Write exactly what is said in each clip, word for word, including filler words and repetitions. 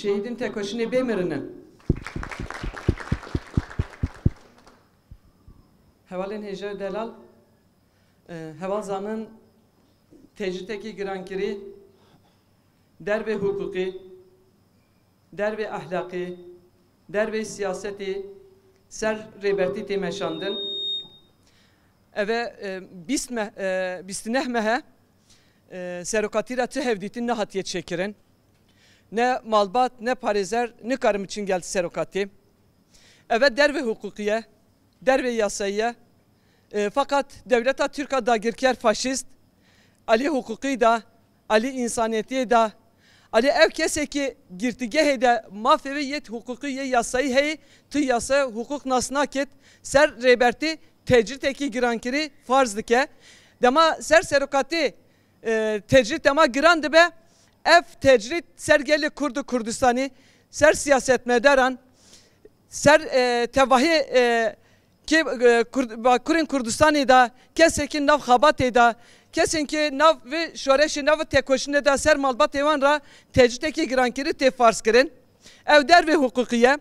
Şehîdin tekoşinê bê mirinin. Hevalên hêja û delal, e, heval zanin tecrîtekî girankirî, dervê hiqûqî, dervê ehlaqî, dervê siyasetî ser Rêbertî tê meşandin. Ev e, e, bîst meh, e, bîst û neh mehe, e, serokatî re tu hevdîtin nehatiye çêkirin. Ne malbat, ne parêzer nikarin biçin gel serokatî. Ev e dervê hiqûqî ye, dervê yasayî ye. E, feqet dewleta Tirk a dagirker faşîst, alî hiqûqî de, alî însaniyetiyê de, alî ev kesekî girtîgehê de mafê wê yê hiqûqî yê yasayî heye, tu yasa hiqûq nas nakit, ser Rêbertî tecrîtekî girankirî farz dike. Dema ser serokatî, e, tecrîd dema giran dibe, ev tecrîd ser gelê Kurd û Kurdistanî, ser siyasetmedaran, ser, e, tevahî, e, kê, e, Kurd-, ba-, kurên Kurdistanê de, kesên kê nav xebatê de, kesên kê nav vê şoreşê, nav vê tekoşînê de ser malbatê wan re tecrîdekî girankirî tê farz kirin. Ev dervê hiqûqî ye.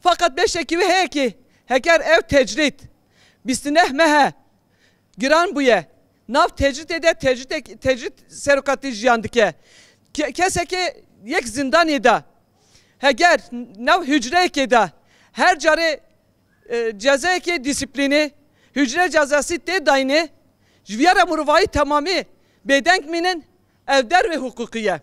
Feqet beşekî wê heye kê heger ev tecrîd bîst û neh mehe giran bûye. Nav tecrîdê de tecrîdek-, tecrîd serokatî jiyan dike. Ke-, kesekê yek zindanê de, heger nav hucreyekê de her carê, e, cezayekê dîsîplînê, hucre cezasî tê dayînê, ji viya re mirovahî temamî bêdeng mînin, ev dervê hiqûqî ye.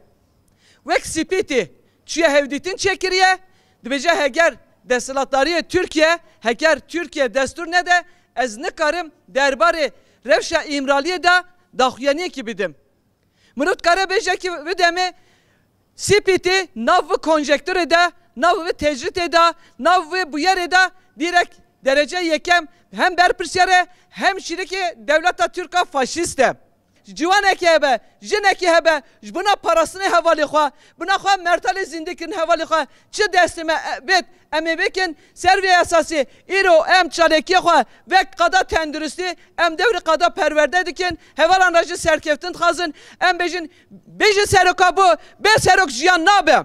Wek C P T çûye hevdîtin çêkiriye, dibêje heger desthilatdariyê Tirkiye, heger Tirkiye destûr nede, ez nikarim derbarê rewşa Îmraliyê de daxuyaniyekî bidim. Mirov dikare bêje kî vê demê C P T nav vê konjektûrê de, nav vê tecrîdê de, nav vê bûyerê de dîrek derece yekem hem berpirsiyar e, hem şîrikê dewleta Tirk a faşîst e. Ciwanekî hebe, jinekî hebe, ji bona parastinê hevalê xwe, bona xwe mertalê zîndî kirin hevalê xwe, çi destê me, e, bêt, em ê bikin, ser vê esasê, îro em çalakiyê xwe, wek qada tenduristî, em dewrê qada perwerde dikin, hevalan re jî serkeftin dixwazin, em bêjin, bêjin seroka bû, bê serok jiyan nabe.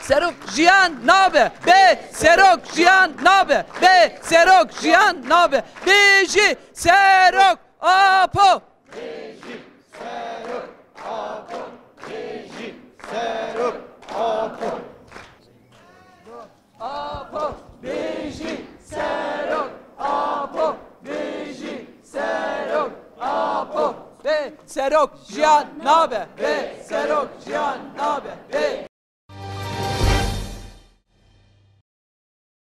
Serok jiyan nabe, bê serok jiyan nabe, bê serok jiyan nabe, bêjî serok. Apo! Bêjî Serok Apo! Bêjî Serok Apo! Apo! Bêjî Serok Apo! Bêjî Serok Apo! Bê serok jiyan nabe! Bê serok jiyan nabe! Bê